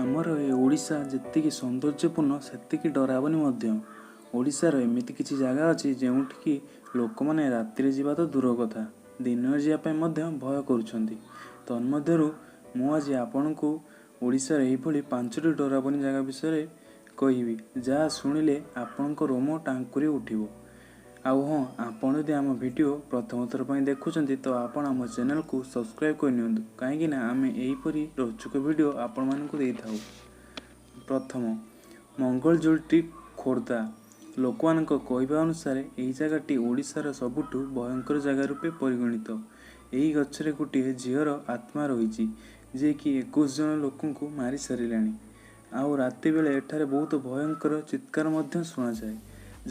ଆମର ଏ ଓଡ଼ିଶା ଯେତିକି ସୌନ୍ଦର୍ଯ୍ୟପୂର୍ଣ୍ଣ, ସେତିକି ଡରାବନି ମଧ୍ୟ। ଓଡ଼ିଶାର ଏମିତି କିଛି ଜାଗା ଅଛି, ଯେଉଁଠିକି ଲୋକମାନେ ରାତିରେ ଯିବା ତ ଦୂର କଥା, ଦିନରେ ଯିବା ପାଇଁ ମଧ୍ୟ ଭୟ କରୁଛନ୍ତି। ତନ୍ମଧ୍ୟରୁ ମୁଁ ଆଜି ଆପଣଙ୍କୁ ଓଡ଼ିଶାର ଏହିଭଳି ପାଞ୍ଚଟି ଡରାବନି ଜାଗା ବିଷୟରେ କହିବି, ଯାହା ଶୁଣିଲେ ଆପଣଙ୍କ ରୋମ ଟାଙ୍କୁରି ଉଠିବ। ଆଉ ହଁ, ଆପଣ ଯଦି ଆମ ଭିଡ଼ିଓ ପ୍ରଥମ ଥର ପାଇଁ ଦେଖୁଛନ୍ତି, ତ ଆପଣ ଆମ ଚ୍ୟାନେଲକୁ ସବସ୍କ୍ରାଇବ୍ କରିନିଅନ୍ତୁ, କାହିଁକିନା ଆମେ ଏହିପରି ରୋଚକ ଭିଡ଼ିଓ ଆପଣମାନଙ୍କୁ ଦେଇଥାଉ। ପ୍ରଥମ, ମଙ୍ଗଳଜୋଲଟି, ଖୋର୍ଦ୍ଧା। ଲୋକମାନଙ୍କ କହିବା ଅନୁସାରେ ଏହି ଜାଗାଟି ଓଡ଼ିଶାର ସବୁଠୁ ଭୟଙ୍କର ଜାଗା ରୂପେ ପରିଗଣିତ। ଏହି ଗଛରେ ଗୋଟିଏ ଝିଅର ଆତ୍ମା ରହିଛି, ଯିଏକି 21 ଜଣ ଲୋକଙ୍କୁ ମାରି ସାରିଲାଣି। ଆଉ ରାତି ବେଳେ ଏଠାରେ ବହୁତ ଭୟଙ୍କର ଚିତ୍କାର ମଧ୍ୟ ଶୁଣାଯାଏ,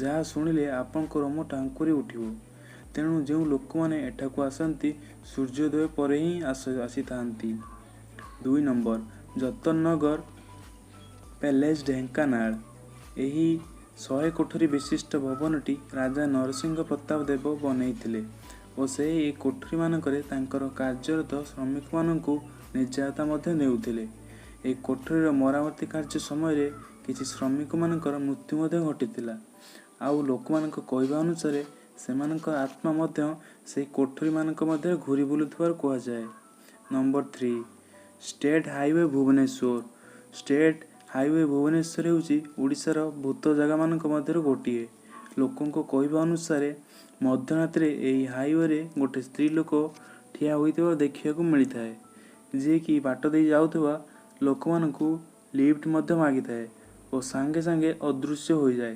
ଯାହା ଶୁଣିଲେ ଆପଣଙ୍କ ରୋମ ଟାଙ୍କୁରି ଉଠିବ। ତେଣୁ ଯେଉଁ ଲୋକମାନେ ଏଠାକୁ ଆସନ୍ତି, ସୂର୍ଯ୍ୟୋଦୟ ପରେ ହିଁ ଆସିଥାନ୍ତି। 2 ନମ୍ବର, ଯତନନଗର ପ୍ୟାଲେସ୍, ଢେଙ୍କାନାଳ। ଏହି 100 କୋଠରୀ ବିଶିଷ୍ଟ ଭବନଟି ରାଜା ନରସିଂହ ପ୍ରତାପ ଦେବ ବନେଇଥିଲେ ଓ ସେ ଏହି କୋଠରୀମାନଙ୍କରେ ତାଙ୍କର କାର୍ଯ୍ୟରତ ଶ୍ରମିକମାନଙ୍କୁ ନିର୍ଯାତନା ମଧ୍ୟ ଦେଉଥିଲେ। ଏହି କୋଠରୀର ମରାମତି କାର୍ଯ୍ୟ ସମୟରେ କିଛି ଶ୍ରମିକମାନଙ୍କର ମୃତ୍ୟୁ ମଧ୍ୟ ଘଟିଥିଲା। ଆଉ ଲୋକମାନଙ୍କ କହିବା ଅନୁସାରେ ସେମାନଙ୍କ ଆତ୍ମା ମଧ୍ୟ ସେହି କୋଠରୀମାନଙ୍କ ମଧ୍ୟରେ ଘୁରି ବୁଲୁଥିବାର କୁହାଯାଏ। Number 3, state highway, Bhubaneswar. State highway Bhubaneswar ହେଉଛି ଓଡ଼ିଶାର ଭୂତ ଜାଗାମାନଙ୍କ ମଧ୍ୟରୁ ଗୋଟିଏ। ଲୋକଙ୍କ କହିବା ଅନୁସାରେ ମଧ୍ୟରାତ୍ରିରେ ଏହି ହାଇୱେରେ ଗୋଟେ ସ୍ତ୍ରୀ ଲୋକ ଠିଆ ହୋଇଥିବା ଦେଖିବାକୁ ମିଳିଥାଏ, ଯିଏକି ବାଟ ଦେଇ ଯାଉଥିବା ଲୋକମାନଙ୍କୁ ଲିଫ୍ଟ ମଧ୍ୟ ମାଗିଥାଏ ଓ ସାଙ୍ଗେ ସାଙ୍ଗେ ଅଦୃଶ୍ୟ ହୋଇଯାଏ।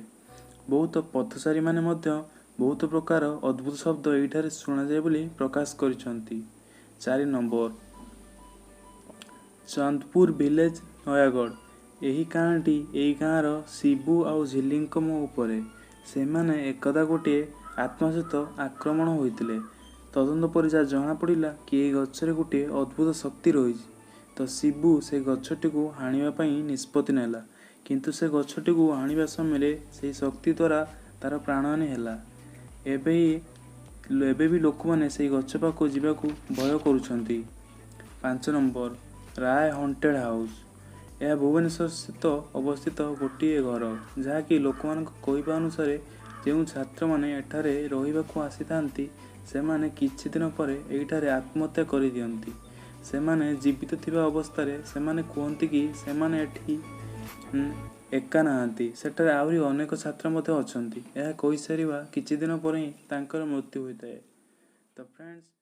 ବହୁତ ପଥଚାରୀମାନେ ମଧ୍ୟ ବହୁତ ପ୍ରକାର ଅଦ୍ଭୁତ ଶବ୍ଦ ଏଇଠାରେ ଶୁଣାଯାଏ ବୋଲି ପ୍ରକାଶ କରିଛନ୍ତି। 4 ନମ୍ବର, ଚାନ୍ଦପୁର ଭିଲେଜ, ନୟାଗଡ଼। ଏହି କାହାଣୀଟି ଏହି ଗାଁର ଶିବୁ ଆଉ ଝିଲିଙ୍କ ଉପରେ। ସେମାନେ ଏକଦା ଗୋଟିଏ ଆତ୍ମା ସହିତ ଆକ୍ରମଣ ହୋଇଥିଲେ। ତଦନ୍ତ ପରେ ଯାହା ଜଣାପଡ଼ିଲା କି ଏହି ଗଛରେ ଗୋଟିଏ ଅଦ୍ଭୁତ ଶକ୍ତି ରହିଛି। ତ ଶିବୁ ସେ ଗଛଟିକୁ ହାଣିବା ପାଇଁ ନିଷ୍ପତ୍ତି ନେଲା, କିନ୍ତୁ ସେ ଗଛଟିକୁ ହାଣିବା ସମୟରେ ସେହି ଶକ୍ତି ଦ୍ୱାରା ତାର ପ୍ରାଣହାନି ହେଲା। ଏବେ ବି ଲୋକମାନେ ସେହି ଗଛ ପାଖକୁ ଯିବାକୁ ଭୟ କରୁଛନ୍ତି। 5 ନମ୍ବର, ରାୟ ହଣ୍ଟେଡ଼ ହାଉସ୍। ଏହା ଭୁବନେଶ୍ୱର ସ୍ଥିତ ଅବସ୍ଥିତ ଗୋଟିଏ ଘର, ଯାହାକି ଲୋକମାନଙ୍କ କହିବା ଅନୁସାରେ ଯେଉଁ ଛାତ୍ରମାନେ ଏଠାରେ ରହିବାକୁ ଆସିଥାନ୍ତି, ସେମାନେ କିଛି ଦିନ ପରେ ଏଇଠାରେ ଆତ୍ମହତ୍ୟା କରିଦିଅନ୍ତି। ସେମାନେ ଜୀବିତ ଥିବା ଅବସ୍ଥାରେ ସେମାନେ କୁହନ୍ତି କି ସେମାନେ ଏଠି ଏକା ନାହାନ୍ତି, ସେଠାରେ ଆହୁରି ଅନେକ ଛାତ୍ର ମଧ୍ୟ ଅଛନ୍ତି। ଏହା କହିସାରିବା କିଛି ଦିନ ପରେ ହିଁ ତାଙ୍କର ମୃତ୍ୟୁ ହୋଇଥାଏ। ତ ଫ୍ରେଣ୍ଡସ୍